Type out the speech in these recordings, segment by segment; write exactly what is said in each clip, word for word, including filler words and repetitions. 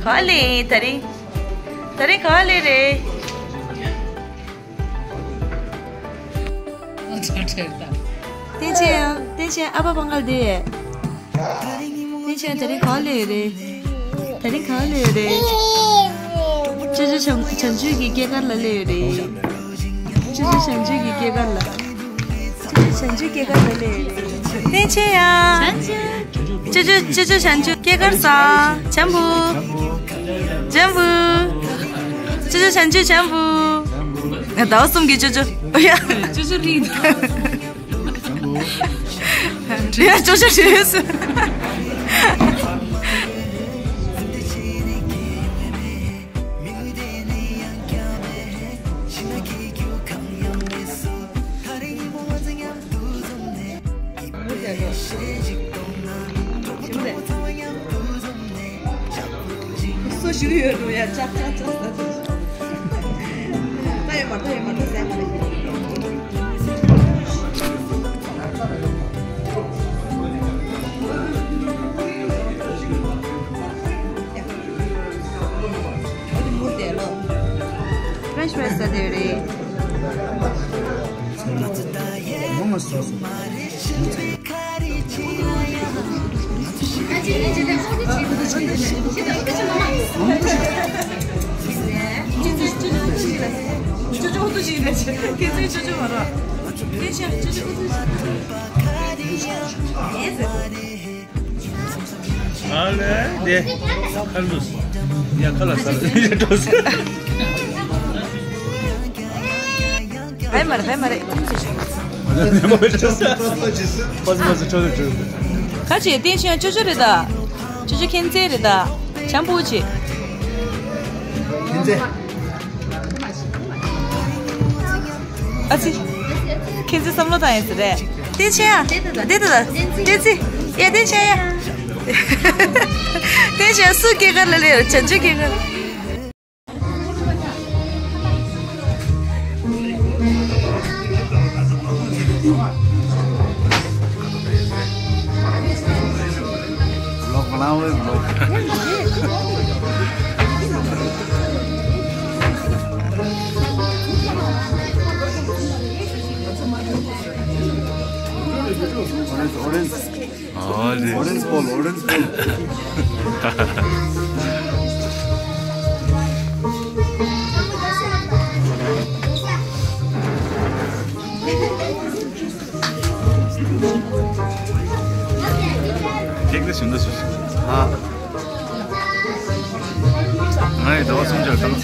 ག་ལེ་ད་རིང་། ད་རིང་ག་ལེ་རེད། བསྟན་ཆེན་ཡང་། བསྟན་ཆེན་ཨ་ཕ་བང་ག་ལ་དེ། བསྟན་ཆེན་ད་རིང་ག་ལེ་རེད། ད་རིང་ག་ལེ་རེད། ཅོ་ཅོ་བྱང་བྱང་ཆུབ་ཀྱི་སྐྱེས་སྐར་ལ་སླེབས་ཡོད་རེད། ཅོ་ཅོ་བྱང་ཆུབ་ཀྱི་སྐྱེས་སྐར་ལ། ཅོ་ཅོ་བྱང་ཆུབ་སྐྱེས་སྐར་ལ་སླེབས་ཡོད་རེད། བསྟན་ཆེན་ཡ། བྱང་ཆུབ། ཅོ་ཅོ་ཅོ་ཅོ་བྱང་ཆུབ་སྐྱེས་སྐར་བཟང་། བྱམས་པོ། བྱམས་པོ། ཅོ་ཅོ་བྱང་ཆུབ་བྱམས་པོ། ཟླ་བ་གསུམ་གྱི་ཅོ་ཅོ། ཨོ་ཡ། ཅོ་ཅོ་རིང་། ཡ་ཅོ་ཅོ་རིང་། སོ་ཞུ་ཡོད་འགྲོ་ཡ། ཅག་ཅག་ཅག་ཟ་ཅག་ད་ཡོད་མ་ད་ཡོད་མ་ད་ཟ་མ་རེད། French fries ཟ་དེ་རེད། ཨ་ལེ་དེ། ཁ་ལུས། ཡ་ཁ་ལ་ས་ལ་འགྲོ་ས། ཕན་མ་རེད་ཕན་མ་རེད། ཁ་ཅིག་བསྟན་ཆེན་ཅོ་ཅོ་རེད་ད། ཅོ་ཅོ་མཁྱེན་བརྩེ་རེད་ད། བྱམས་པོ་ཅིག་མཁྱེན་བརྩེ། ཨ་ཙི། ཁྱེད་ཚོས་བསམ་བློ་བཏང་ཡོད་ས་རེད། བསྟན་ཆེན་ཡ། བསྟན་ཆེན། བསྟན་ཆེན། ཡ་བསྟན་ཆེན་ཡ། བསྟན་ཆེན་སུ་སྐྱེས་སྐར་ལ་སླེབས་ཡོད། བྱང་ཆུབ་སྐྱེས་སྐར། Vlog बनाओ भाई, vlog। Orange, orange. ཨོ་ལེ། Orange ball, orange ball. ཁྱེད་ཀྱིས་ཞུ་འདོད་ཞུ། ཨ། ང་ཡི་ཟླ་བ་གསུམ་ཆར་བཏང་།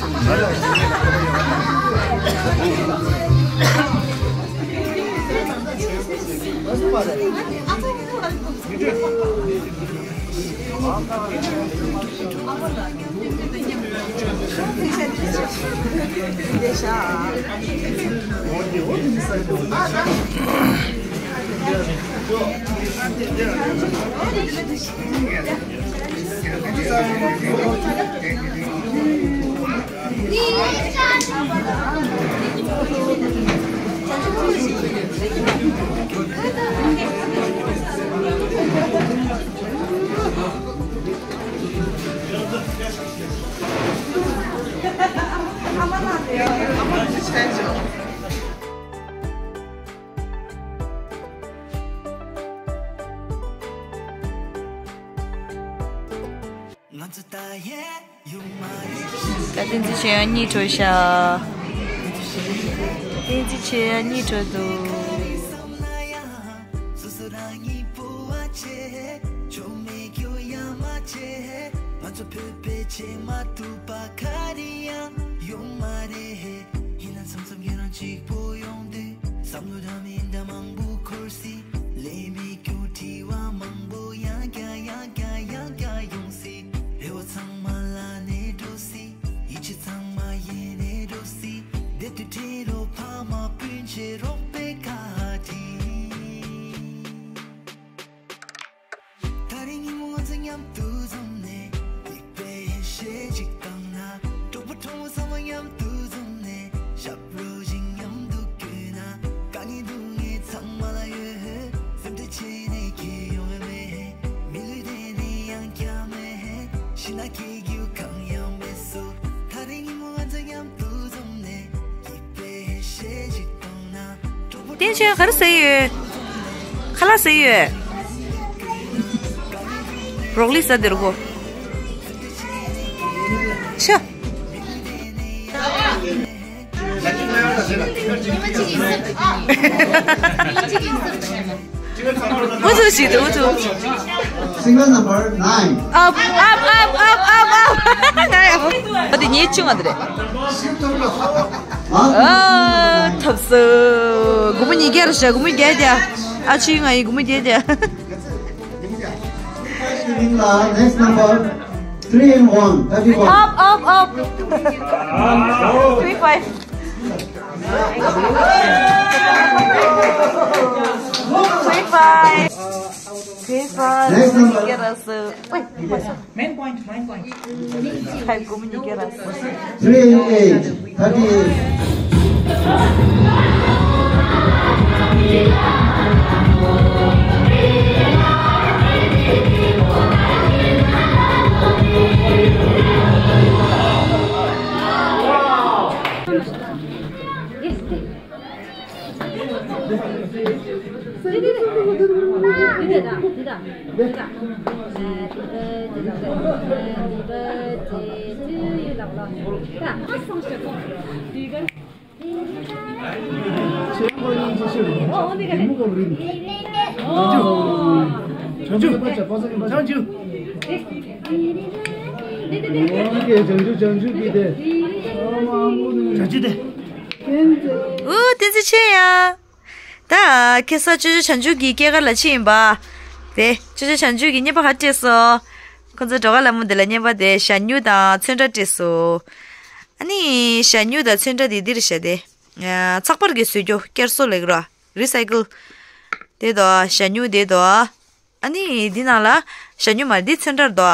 ད་བསྟན་འཛིན་ཆོས་དབྱངས་གཉིད་བྲོ་ཤག་བསྟན་འཛིན་ཆོས་དབྱངས་གཉིད་བྲོ་འདུག་སོ་སོ་རང་ཉིད་སྤོབས་པ་ཆེ། ཆོ་མེད་སྐྱོ་ཡ་མ་ཆེ། ང་ཚོ་བོད་པའི་ཆེས་མ་ཐུབ་པ་ག་རེ་ཡང་ཡོད་མ་རེད། ཡིན་ན་མཚམས་མཚམས་ཁྱེད་རང་གཅིག་པོ་ཡོང་དུས་བསམ་བློ་འདྲ་མིན་འདྲ་མང་པོ་འཁོར་སྲིད། ལས་མེད་སྐྱོ་དྲི་བ་མང་པོ་ཡང་བསྐྱར་ཡང་བསྐྱར་ཡང་བསྐྱར་ཡོང་སྲིད། རེ་བ་ཚང་མ་ལ་ནས་འགྲོ་སྲིད། ཡིད་ཆེས་ཚང་མ་ཡེ་ནས་འགྲོ་སྲིད། བདེ་དུས་ཁྲིད་རོགས་ཕ་མ་སྤུན་མཆེད་རོགས་པའི་ཁ་ཁྲིད། ད་རིང་ཉིན་མོ་ང་ཚོ་མཉམ་དུ་འཛོམས་ནས། མིག་དཔེ་ཡེ་ཤེས་ཅིག་བཏང་ན། གྲོགས་པོ་གྲོགས་མོ་ཚང་མ་མཉམ་དུ་འཛོམས་ནས། ཞབས་བྲོ་ཞིག་མཉམ་དུ་བརྐོས་ན། དཀའ་ངལ་སྡུག་བསྔལ་ཚང་མ་ལ་ཡོད། དེ་ཁྱོད་ག་རེ་ཟ་ཡོད། ཁ་ལག་ཟ་ཡོད། བྲོག་ལི་ཟ་འདིར་གོ། ཤ། འུ་ཐུག་ཞིག་འདུག་འུ་ཐུག Single number nine. Up, up, up, up, up, up. ང་ཡང་། ཨ་དེ་ཉེ་ཆུང་ང་དེ་རེད། ཨ་ཐབས་སུ། སྒོར་མོ་ཉིས་བརྒྱ་རེད་ཤག་སྒོར་མོ་བརྒྱད་བརྒྱ། ཨ་ཆུའི་ང་ཡི་སྒོར་མོ་བརྒྱད་བརྒྱ། Next number three and one. Thirty-one. Up, up, up. Three five. Three five. Three five. Next number. Wait, wait. Main point, main point. Five. Three eight. Thirty-eight. འུ། བསྟན་འཛིན་ཆོས་དབྱངས། ད་ཁ་སང་ཅོ་ཅོ་བྱང་ཆུབ་ཀྱི་སྐྱེས་སྐར་ལ་ཕྱིན་ཡིན་པ། དེ་ཅོ་ཅོ་བྱང་ཆུབ་ཀྱིས་བརྙན་པར་ཧ་སྤྲད་སོང་། ཁོ་ཚོ་སྒྲོལ་དཀར་ལྷ་མོ་དེ་ལ་བརྙན་པར་དེ་ཞྭ་སྨྱུག་དང་ཚོན་ཁྲ་སྤྲད་སོང་། ཨ་ནི་ཞྭ་སྨྱུག་དང་ཚོན་ཁྲ་དེ་འདིར་བཞག་དེ། ཚགས་པར་གྱི་བཟོ་རྒྱུ་བསྐྱར་གསོ་ལབ་ཀྱི་རེད། རི་སའི་ཀལ། དེ་དོ་ཞྭ་སྨྱུག་དེ་དོ། ཨ་ནི་འདི་ནང་ལ་ཞྭ་སྨྱུག་མ་རེད། འདི་ཚོན་ཁྲ་རེད་དོ།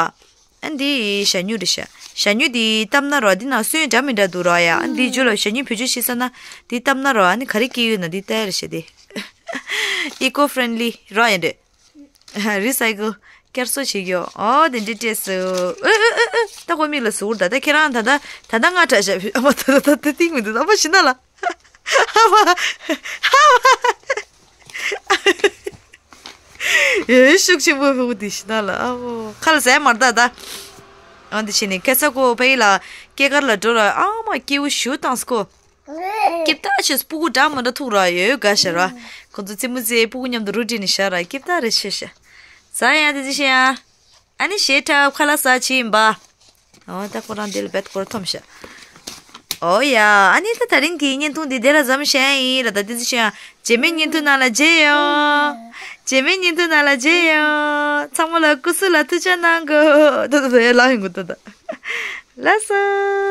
ཨ་འདི་ཞྭ་སྨྱུག་རེད་ཤག་ཞྭ་སྨྱུག་འདི་བཏབ་ན་རོ། འདི་ནང་སོན་འདྲ་མི་འདྲ་འདུག་རོ་ཡ། ཨ་འདི་རྒྱུ་ལ་ཞྭ་སྨྱུག་བེད་སྤྱོད་བྱེད་ས་ན་འདི་བཏབ་ན་རོ། ཨ་ནི་ག་རེ་སྐྱེ་ཡོད་ན་འདི་ལྟ་ཡ་རེད་ཤག་འདི་eco friendly རོ་ཡ་འདྲ། རི་སའི་ཀལ་བསྐྱར་གསོ་བྱེད་རྒྱུ། ཨོ་དེ་འདྲ་སྤྲད་སོང་། ཨ་ཨ་ཨ་ཨ། ད་ཁོ་མིག་ལ་ཟུག་རེད། ད་ད་ཁྱེད་རང་ད་ད་ད་ད་ང་དྲག་ཤག་ཨ་མ་ད་ད་ད་ད་ཏིང་མི་འདུག་ཨ་མ་ཤི་ན་ལ། ཧ་མ། ཧ་མ། ཡེ་ཤུགས་ཆེན་པོ་ཕེ་བུ་དེ་ཤི་ན་ལ་ཨ་བོ། ཁ་ལ་ཟས་མར་ད་ད། ཨ་འདི་ཕྱིན་ནས་ཁ་ས་ཁོ་ཕ་ཡི་ལ་སྐྱེས་སྐར་ལ་འགྲོ་ལ་ཨ་མ་སྐྱེ་བོ་ཞུ་བཏང་སྐོ། སྐྱིབ་ཏ་ཆེས་སྤུ་གུ་འདྲ་མི་འདྲ་ཐུག་ར་ཡོད་དགའ་ཤ་ར། ཁོ་ཚོ་རྩེད་མོ་རྩེ་སྤུ་གུ་མཉམ་དུ་རུ་སྒྲིག་ནས་ཤ་ར་སྐྱིབ་ཏ་རེ་ཆེ་ཤ། ཟ་ཡ་དེ་ཅི་ཤེ་ཡ། ཨ་ནི་ཞེ་ཁྲབ་ཁ་ལག་ཟ་ཕྱིན་པ། ཨོ་ད་ཁོ་རང་འདི་ལ་བེད་སྐོར་འཐོམ་ཤག་ཨོ་ཡ། ཨ་ནི་ད་ད་རིང་གི་བརྙན་ཐུང་འདི་འདི་ལ་མཚམས་བཞག་ཡིན་ལ། ད་དེ་ཚོ་ཤེས་ཡང་རྗེས་མའི་བརྙན་ཐུང་ནང་ལ་མཇལ་ཡོང་། རྗེས་མའི་བརྙན་ཐུང་ནང་ལ་མཇལ་ཡོང་། ཚང་མ་ལ་སྐུ་གཟུགས་ལ་ཐུགས་ཅག་གནང་གོ། ད་ད་ད་ཡ་ལ་ཡོང་གོ་ད་ད། ལགས་སོ།